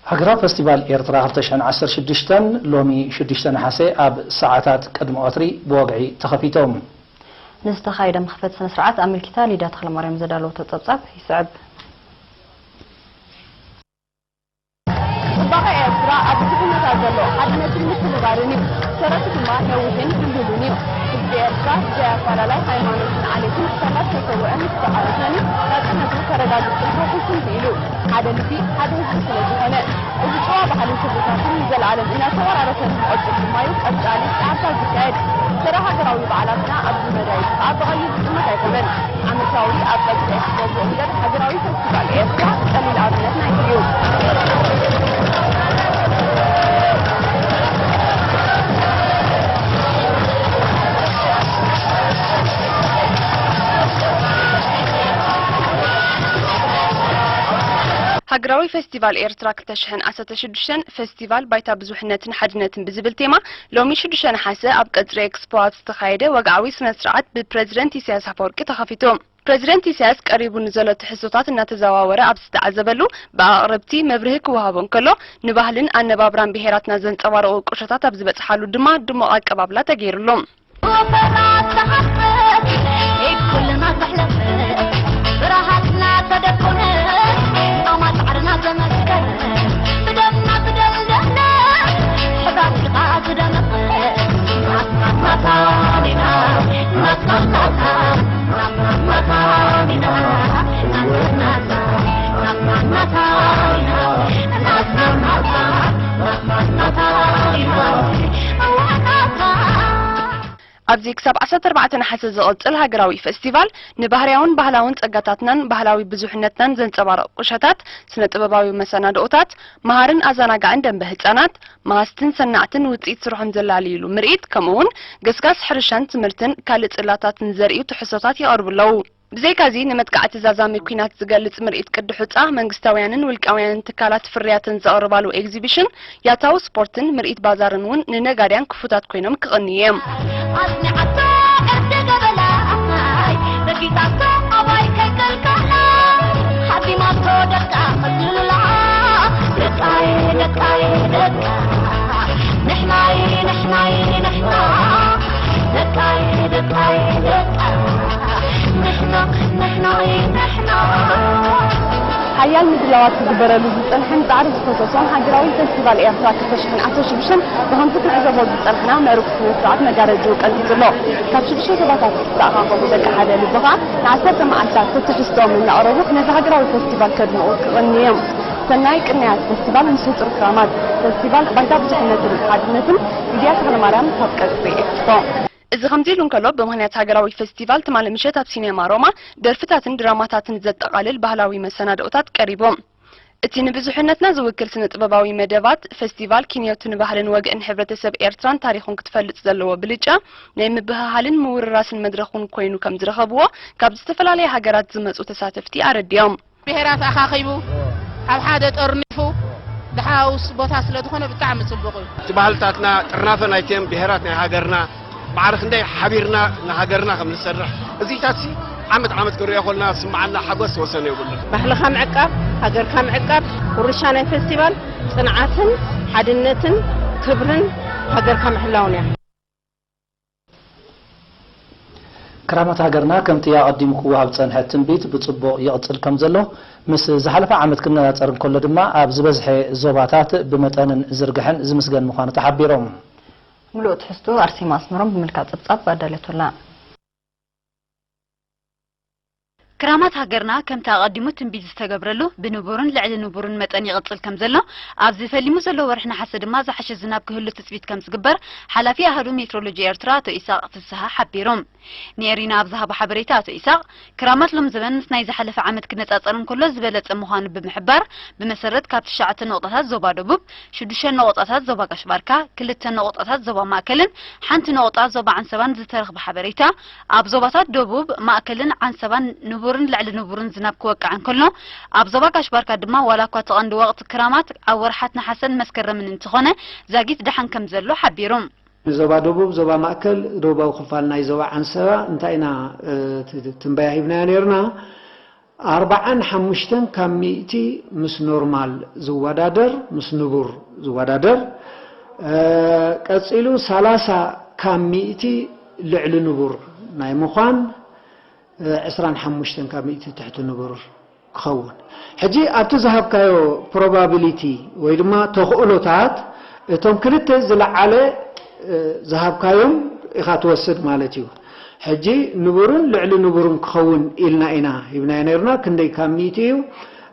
ሃገራዊ ፈስቲቫል ኤርትራ ክልተ ሽሕን ዓሰርተ ሽዱሽተን ሎሚ ሽዱሽተ ነሓሰ ኣብ ሰዓታት ቅድሚ ቀትሪ ብወግዒ ተኸፊቶም። ንዝተኻየደ መኽፈቲ ስነ ስርዓት ኣመልኪታ ሊዳ ተኽለማርያም ዘዳለወቶ ጸብጻብ ይስዕብ። ጽባቐ ኤርትራ ኣብ ብዙሕነታ ዘሎ ሓድነትን ምትሕብባርን እዩ። ሰረቱ ድማ ነዊሕን ድልዱልን እዩ። ህዝቢ ኤርትራ ብዘይ ኣፈላላይ ሃይማኖትን ዓሌትን ክሳብ ዝተሰውአን ዝተቓለሰን እዩ። ናጽነቱ ከረጋግጽን ከውሕስን ክኢሉ። ሓደ ልቢ፣ ሓደ ህዝቢ ስለ ዝኾነ፣ እዚ ጭዋ ባህልን ክብርታትን ንዘለኣለም እናተወራረሰ ንክቕጽል ድማ እዩ ቀጻሊ ጻዕርታት ዝካየድ። ስረ ሃገራዊ በዓላትና ኣብዚ መዳይ እዚ ከኣ ብቐሊል ዝጥመት ኣይኮነን። ዓመታዊ ኣብ ቀጽሪ ኤክስፖ ዝእንገድ ሃገራዊ ፈስቲቫል ኤርትራ ቀሊል ኣብነት ናይዚ እዩ። ሃገራዊ ፈስቲቫል ኤርትራ ክልተ ሽሕን ዓሰርተ ሽዱሽተን፣ ፈስቲቫል ባይታ ብዙሕነትን ሓድነትን ብዝብል ቴማ፣ ሎሚ ሽዱሽተ ነሓሰ ኣብ ቀጽሪ ኤክስፖ ኣብ ዝተኻየደ ወግዓዊ ስነ ስርዓት ብፕረዚደንት ኢሳያስ ኣፈወርቂ ተኸፊቱ። ፕረዚደንት ኢሳያስ ቀሪቡ ንዘሎ ትሕዝቶታት እናተዘዋወረ ኣብ ዝተዓዘበሉ፣ ብኣቕረብቲ መብርሂ ክወሃቦ እንከሎ፣ ንባህልን ኣነባብራን ብሄራትና ዘንጸባርቑ ቁሸታት ኣብ ዝበጽሓሉ ድማ ድሙቕ ኣቀባብላ ተገይሩሉ። ወፈራት ተሃንጸት፣ ኢድ ኩልና ዘሕለፈት፣ ብርሃትና ተደኮነ፣ ጻማ ጻዕርና ዘመስከረ፣ ብደምና ዝደልደለ፣ ሕብራትና ዝደመቐ፣ ናትና ናትና ኢና፣ ናትና ናትና፣ ናትና ናትና ኢና፣ ናትና ናትና፣ ናትና ናትና ኢና፣ ናትና ናትና፣ ናትና ናትና ኢና፣ ናትና ናትና። ኣብዚ ክሳብ ዓሰርተ ኣርባዕተ ነሓሰ ዝቕጽል ሃገራዊ ፈስቲቫል፣ ንባህርያውን ባህላውን ጸጋታትናን ባህላዊ ብዙሕነትናን ዘንጸባርቕ ቁሸታት፣ ስነ-ጥበባዊ መሰናድኦታት፣ መሃርን ኣዘናጋዕን ደንበ ህጻናት፣ መሃዝትን ሰናዕትን ውጽኢት ስርሖም ዘላለዩሉ ምርኢት፣ ከምኡ'ውን ገስጋስ ሕርሻን ትምህርትን ካልእ ጽላታትን ዘርእዩ ትሕዝቶታት ይቐርቡ ኣለዉ። ብዘይካዚ፣ ንመጥቃዕቲ ዛዛሚ ኲናት ዝገልጽ ምርኢት ቅዲ ሑጻ መንግስታውያንን ውልቃውያንን ትካላት ፍርያተን ዘቕርባሉ ኤግዚቢሽን፣ ያታዊ ስፖርትን ምርኢት ባዛርን እውን ንነጋድያን ክፉታት ኮይኖም ክቕንዩ እዮም። ኣጽኒዓቶ ዕርዲ ገበላይ፣ ረጊጻቶ ኣባይ ከይከልከላ፣ ሃዲማቶ ደቃ ቀትሉላ፣ ደቃይ፣ ደቃይ፣ ደቃ፣ ንሕናይ፣ ንሕናይ፣ ንሕና፣ ደቃይ፣ ደቃይ፣ ደቃ፣ ንሕና፣ ንሕናይ፣ ንሕና። ሓያል ምድላዋት ክግበረሉ ዝጸንሐን ጻዕሪ ዝፈሰሶን ሃገራዊ ፈስቲቫል ኤርትራ ክልተ ሽሕን ዓሰርተ ሽዱሽተን ብኸምዚ ክንዕዘቦ ዝጸናሕና ምዕሩግ ስነ ስርዓት መጋረጅኡ ቀንጢጡ ኣሎ። ካብ ሽዱሽተ ዞባታት ዝተኣኻኸቡ ደቂ ሓደ ልቢ ኸኣ ንዓሰርተ መዓልታት ተትሕዝቶኦም እናቕረቡ ነዚ ሃገራዊ ፈስቲቫል ከድምቑ ክቕንዩ እዮም። ሰናይ ቅንያት ፈስቲቫል ምስ ህጹር ክራማት። ፈስቲቫል ባይታ ብዙሕነትን ሓድነትን። ሊድያ ተኽለማርያም ካብ ቀጽሪ ኤክስፖ። እዚ ከምዚ ኢሉ እንከሎ፣ ብምኽንያት ሃገራዊ ፈስቲቫል ትማሊ ምሸት ኣብ ሲኔማ ሮማ ደርፍታትን ድራማታትን ዘጠቓልል ባህላዊ መሰናድኦታት ቀሪቦም። እቲ ንብዙሕነትና ዝውክል ስነ-ጥበባዊ መደባት፣ ፈስቲቫል ኪንዮቱ ንባህልን ወግእን ሕብረተሰብ ኤርትራን ታሪኹን ክትፈልጥ ዘለዎ ብልጫ፣ ናይ ምብህሃልን ምውርራስን መድረኽ እውን ኮይኑ ከም ዝረኸብዎ ካብ ዝተፈላለያ ሃገራት ዝመጹ ተሳተፍቲ ኣረዲኦም። ብሄራት ኣኻኺቡ፣ ኣብ ሓደ ጠርኒፉ፣ ድሓውስ ቦታ ስለ ዝኾነ ብጣዕሚ ጽቡቕ እዩ። እቲ ባህልታትና፣ ጥርናፈ ናይተን ብሄራት ናይ ሃገርና፣ ማዕረ ክንደይ ሓቢርና ንሃገርና ከም ንሰርሕ፣ እዚታትሲ ዓመት ዓመት ክንሪኦ ከለና ዝስምዓና ሓጎስ ወሰን የብሉን። ባህልኻ ምዕቃብ፣ ሃገርካ ምዕቃብ፣ ውርሻ ናይ ፈስቲቫል ጽንዓትን ሓድነትን ክብርን ሃገርካ ምሕላውን እያ። ክራማት ሃገርና ከምቲ ኣቐዲሙ ክወሃብ ዝጸንሐ ትንቢት ብጽቡቕ ይቕጽል ከም ዘሎ፣ ምስ ዝሓለፈ ዓመት ክነጻጸር እንከሎ ድማ ኣብ ዝበዝሐ ዞባታት ብመጠንን ዝርግሐን ዝምስገን ምዃኑ ተሓቢሮም። ምሉእ ትሕዝቱ ኣርሴማ ኣስመሮም ብምልካት ጸብጻብ ኣዳልያቶ ኣላ። ክራማት ሃገርና ከምቲ ኣቐዲሙ ትንቢት ዝተገብረሉ ብንቡርን ልዕሊ ንቡርን መጠን ይቕጽል ከም ዘሎ፣ ኣብዚ ፈሊሙ ዘሎ ወርሒ ነሓሰ ድማ ዝሓሸ ዝናብ ክህሉ ትጽቢት ከም ዝግበር ሓላፊ ኣሃዱ ሜትሮሎጂ ኤርትራ ኣቶ ኢሳቕ ፍስሃ ሓቢሩ። ንኤሪና ኣብ ዝሃቦ ሓበሬታ ኣቶ ኢሳቕ፣ ክራማት ሎም ዘበን ምስ ናይ ዝሓለፈ ዓመት ክነጻጸር እንከሎ ዝበለጸ ምዃኑ ብምሕባር፣ ብመሰረት ካብ ትሽዓተ ነቑጣታት ዞባ ደቡብ፣ ሽዱሽተ ነቑጣታት ዞባ ጋሽ ባርካ፣ ክልተ ነቑጣታት ዞባ ማእከልን ሓንቲ ነቑጣ ዞባ ዓንሰባን ዝተረኽበ ሓበሬታ፣ ኣብ ዞባታት ደቡብ፣ ማእከልን ዓንሰባን ንቡርን ልዕሊ ንቡርን ዝናብ ክወቅዕ እንከሎ፣ ኣብ ዞባ ጋሽ ባርካ ድማ ዋላ እኳ እቲ ቀንዲ ወቕቲ ክራማት ኣብ ወርሓት ነሓሰን መስከረምን እንተኾነ፣ ዛጊት ደሓን ከም ዘሎ ሓቢሩ። ዞባ ደቡብ፣ ዞባ ማእከል፣ ደቡባዊ ክፋል ናይ ዞባ ዓንሰባ እንታይ ኢና፣ እ፣ ት-፣ ትንበያ ሂብናዮ ነይርና? ኣርባዓን ሓሙሽተን ካብ ሚእቲ ምስ ኖርማል ዝወዳደር፣ ምስ ንቡር ዝወዳደር፣ እ፣ ቀጺሉ ሰላሳ ካብ ሚእቲ ልዕሊ ንቡር ናይ ምዃን፣ እ፣ ዕስራን ሓሙሽተን ካብ ሚእቲ ትሕቲ ንቡር ክኸውን። ሕጂ ኣብቲ ዝሃብካዮ ፕሮባቢሊቲ ወይ ድማ ተኽእሎታት፣ እቶም ክልተ ዝለዓለ፣ እ፣ ዝሃብካዮም ኢኻ ትወስድ ማለት እዩ። ሕጂ ንቡርን ልዕሊ ንቡርን ክኸውን ኢልና ኢና ሂብናዮ ነይርና። ክንደይ ካብ ሚእቲ እዩ?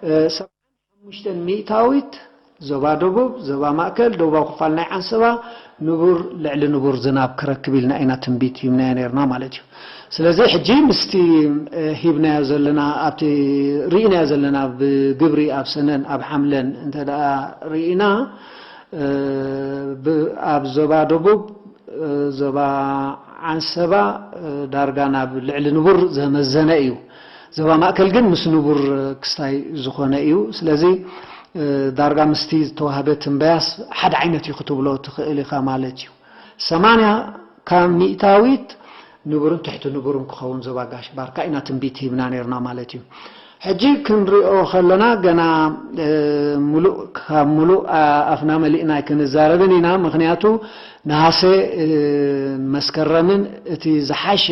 እ፣ ሓሙሽተ ሚእታዊት ዞባ ደቡብ፣ ዞባ ማእከል፣ ደቡባዊ ክፋል ናይ ዓንሰባ ንቡር ልዕሊ ንቡር ዝናብ ክረክብ ኢልና ኢና ትንቢት ሂብናዮ ነይርና ማለት እዩ። ስለዚ ሕጂ ምስቲ፣ እ፣ ሂብናዮ ዘለና፣ ኣብቲ ርኢናዮ ዘለና ብግብሪ ኣብ ሰነን ኣብ ሓምለን እንተ ደኣ ርኢና፣ እ፣ ብ-፣ ኣብ ዞባ ደቡብ፣ እ፣ ዞባ ዓንሰባ፣ እ፣ ዳርጋ ናብ ልዕሊ ንቡር ዘመዘነ እዩ። ዞባ ማእከል ግን ምስ ንቡር ክስታይ ዝኾነ እዩ። ስለዚ፣ እ፣ ዳርጋ ምስቲ ዝተዋህበ ትንበያስ ሓደ ዓይነት እዩ ክትብሎ ትኽእል ኢኻ ማለት እዩ። ሰማንያ ካብ ሚእታዊት ንቡርን ትሕቲ ንቡርን ክኸውን ዞባ ጋሽ ባርካ ኢና ትንቢት ሂብና ነይርና ማለት እዩ። ሕጂ ክንሪኦ ከለና ገና፣ እ፣ ሙሉእ፣ ካብ ሙሉእ፣ ኣ-፣ ኣፍና መሊእና ኣይክንዛረብን ኢና። ምኽንያቱ ነሃሰ፣ እ፣ መስከረምን እቲ ዝሓሸ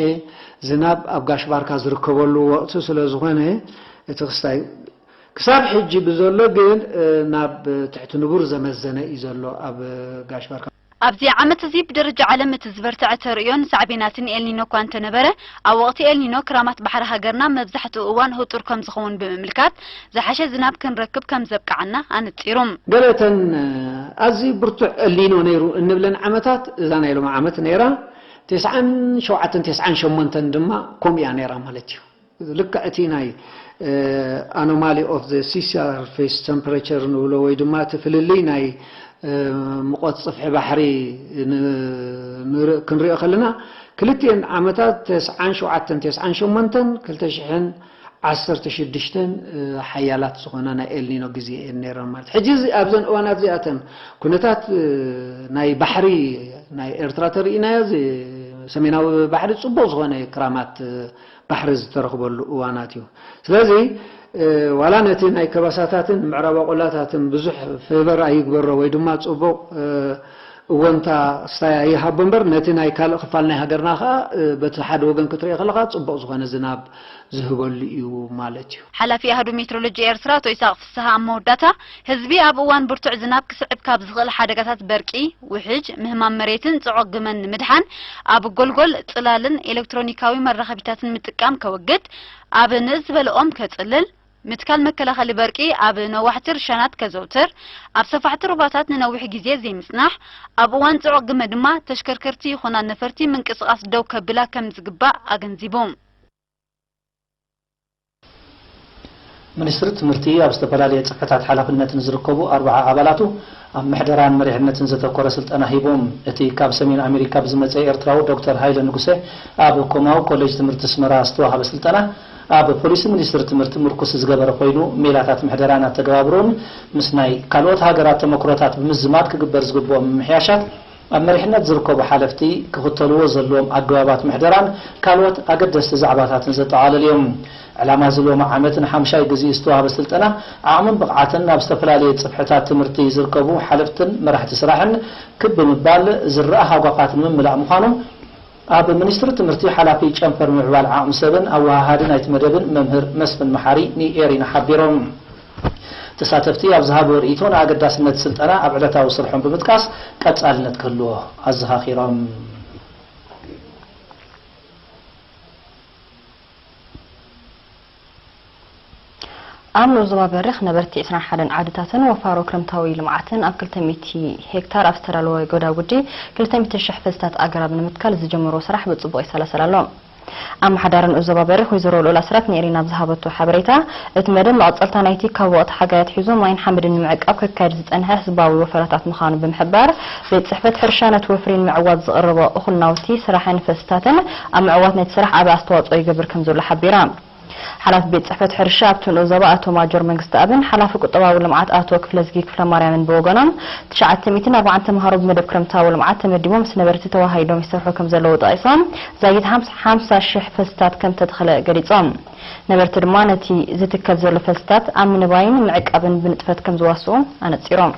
ዝናብ ኣብ ጋሽ ባርካ ዝርከበሉ ወቕቲ ስለ ዝኾነ፣ እቲ ክስታይ ክሳብ ሕጂ ብዘሎ ግን፣ እ፣ ናብ ትሕቲ ንቡር ዘመዘነ እዩ ዘሎ ኣብ ጋሽ ባርካ። ኣብዚ ዓመት እዚ ብደረጃ ዓለም እቲ ዝበርትዐ ተርእዮን ሳዕቤናትን ኤልኒኖ እኳ እንተነበረ፣ ኣብ ወቕቲ ኤልኒኖ ክራማት ባሕሪ ሃገርና መብዛሕትኡ እዋን ህጡር ከም ዝኸውን ብምምልካት፣ ዝሓሸ ዝናብ ክንረክብ ከም ዘብቅዓና ኣነጺሩ። ገለተን፣ እ፣ ኣዝዩ ብርቱዕ ኤልኒኖ ነይሩ እንብለን ዓመታት፣ እዛ ናይ ሎሚ ዓመት ነይራ። ተስዓን ሸውዓተን ተስዓን ሸሞንተን ድማ ከምኡ እያ ነይራ ማለት እዩ። ልክዕ እቲ ናይ፣ እ፣ ኣኖማሊ ኦፍ ዘ ሲ ሰርፌስ ተምፕሬቸር ንብሎ ወይ ድማ እቲ ፍልልይ ናይ፣ እ፣ ሙቐት ጽፍሒ ባሕሪ ን-፣ ንር-፣ ክንሪኦ ከለና፣ ክልቲኤን ዓመታት ተስዓን ሸውዓተን ተስዓን ሸሞንተን ክልተ ሽሕን ዓሰርተ ሽዱሽተን፣ እ፣ ሓያላት ዝኾና ናይ ኤልኒኖ ግዜ እየን ነይረን ማለት። ሕጂ እዚ ኣብዘን እዋናት እዚኣተን ኩነታት፣ እ፣ ናይ ባሕሪ ናይ ኤርትራ ተርኢናዮ፣ እዚ ሰሜናዊ ባሕሪ ጽቡቕ ዝኾነ ክራማት፣ እ፣ ባሕሪ ዝተረኽበሉ እዋናት እዩ። ስለዚ፣ እ፣ ዋላ ነቲ ናይ ከባሳታትን ምዕራብ ኣቆላታትን ብዙሕ ፌቨር ኣይግበሮ ወይ ድማ ጽቡቕ፣ እ፣ እወንታ ክስታይ ኣይሃቦ እምበር፣ ነቲ ናይ ካልእ ክፋል ናይ ሃገርና ከኣ፣ እ፣ በቲ ሓደ ወገን ክትሪኦ ከለኻ ጽቡቕ ዝኾነ ዝናብ ዝህበሉ እዩ ማለት እዩ። ሓላፊ ኣሃዱ ሜትሮሎጂ ኤርትራ ኣቶ ኢሳቕ ፍስሃ ኣብ መወዳእታ፣ ህዝቢ ኣብ እዋን ብርቱዕ ዝናብ ክስዕብ ካብ ዝኽእል ሓደጋታት በርቂ፣ ውሕጅ፣ ምህማም መሬትን ጽዑቕ ግመን ንምድሓን ኣብ ጎልጎል፣ ጽላልን ኤሌክትሮኒካዊ መራኸቢታትን ምጥቃም ከወግድ፣ ኣብ ንእስ ዝበለ ኦም ከጽልል፣ ምትካል መከላኸሊ በርቂ ኣብ ነዋሕቲ ርሻናት ከዘውትር፣ ኣብ ሰፋሕቲ ሩባታት ንነዊሕ ግዜ ዘይምጽናሕ፣ ኣብ እዋን ጽዑቕ ግመ ድማ ተሽከርከርቲ ይኹና ነፈርቲ ምንቅስቓስ ደው ከብላ ከም ዝግባእ ኣገንዚቡ። ሚኒስትሪ ትምህርቲ ኣብ ዝተፈላለየ ጽፍሕታት ሓላፍነት ንዝርከቡ ኣርብዓ ኣባላቱ ኣብ ምሕደራን መሪሕነትን ዘተኮረ ስልጠና ሂቦም። እቲ ካብ ሰሜን ኣሜሪካ ብዝመጸ ኤርትራዊ ዶክተር ሃይለ ንጉሴ ኣብ ኮማው ኮሌጅ ትምህርቲ ኣስመራ ዝተዋህበ ስልጠና፣ ኣብ ፖሊሲ ሚኒስትሪ ትምህርቲ ምርኩስ ዝገበረ ኮይኑ፣ ሜላታት ምሕደራን ኣተገባብርኡን ምስ ናይ ካልኦት ሃገራት ተመክሮታት ብምዝማድ ክግበር ዝግብኦም ምምሕያሻት፣ ኣብ መሪሕነት ዝርከቡ ሓለፍቲ ክኽተልዎ ዘለዎም ኣገባባት ምሕደራን ካልኦት ኣገደስቲ ዛዕባታትን ዘጠቓልል እዩ። ዕላማ እዚ ሎሚ ዓመት ንሓምሻይ ግዜ ዝተዋህበ ስልጠና፣ ዓቕምን ብቕዓትን ናብ ዝተፈላለየ ጽፍሕታት ትምህርቲ ዝርከቡ ሓለፍትን መራሕቲ ስራሕን ክብ ብምባል ዝረኣ ሃጓፋት ንምምላእ ምዃኑ፣ ኣብ ሚኒስትሪ ትምህርቲ ሓላፊ ጨንፈር ምዕባል ዓቕሚ ሰብን ኣወሃሃዲ ናይቲ መደብን መምህር መስፍን መሓሪ ንኤሪና ሓቢሮም። ተሳተፍቲ ኣብ ዝሃብዎ ርእይቶ፣ ንኣገዳስነት ስልጠና ኣብ ዕለታዊ ስርሖም ብምጥቃስ፣ ቀጻልነት ክህልዎ ኣዘኻኺሮም። ኣብ ንኡስ ዞባ በሪኽ ነበርቲ ዕስራን ሓደን ዓድታትን ወፋሮ ክረምታዊ ልምዓትን ኣብ ክልተ ሚእቲ ሄክታር ኣብ ዝተዳለወ ጎዳጉዲ ክልተ ሚእቲ ሽሕ ፈልስታት ኣግራብ ንምትካል ዝጀመርዎ ስራሕ ብጽቡቕ ይሰላሰል ኣሎ። ኣመሓዳሪ ንኡስ ዞባ በሪኽ ወይዘሮ ልኡል ኣስራት ንኤሪና ኣብ ዝሃበቶ ሓበሬታ፣ እቲ መደብ መቐጸልታ ናይቲ ካብ ወቕቲ ሓጋይ ኣትሒዙ ማይን ሓመድን ንምዕቃብ ክካየድ ዝጸንሐ ህዝባዊ ወፈራታት ምዃኑ ብምሕባር፣ ቤት ጽሕፈት ሕርሻ ነቲ ወፍሪ ንምዕዋት ዝቕርቦ እኹል ናውቲ ስራሕን ፈልስታትን ኣብ ምዕዋት ናይቲ ስራሕ ዓቢ ኣስተዋጽኦ ይገብር ከም ዘሎ ሓቢራ። ሓላፊ ቤት ጽሕፈት ሕርሻ ኣብቲ ንኡስ ዞባ ኣቶ ማጆር መንግስተኣብን ሓላፊ ቁጠባዊ ልምዓት ኣቶ ክፍለዝጊ ክፍለማርያምን ብወገኖም፣ ትሽዓተ ሚእትን ኣርባዓን ተምሃሮ ብመደብ ክረምታዊ ልምዓት ተመዲቦም ምስ ነበርቲ ተወሃሂዶም ይሰርሑ ከም ዘለዉ ጠቒሶም፣ ዛጊት ሓምሳ ሽሕ ፈልስታት ከም ተተኽለ ገሊጾም። ነበርቲ ድማ ነቲ ዝትከል ዘሎ ፈልስታት ኣብ ምንባይን ምዕቃብን ብንጥፈት ከም ዝዋስኡ ኣነጺሮም።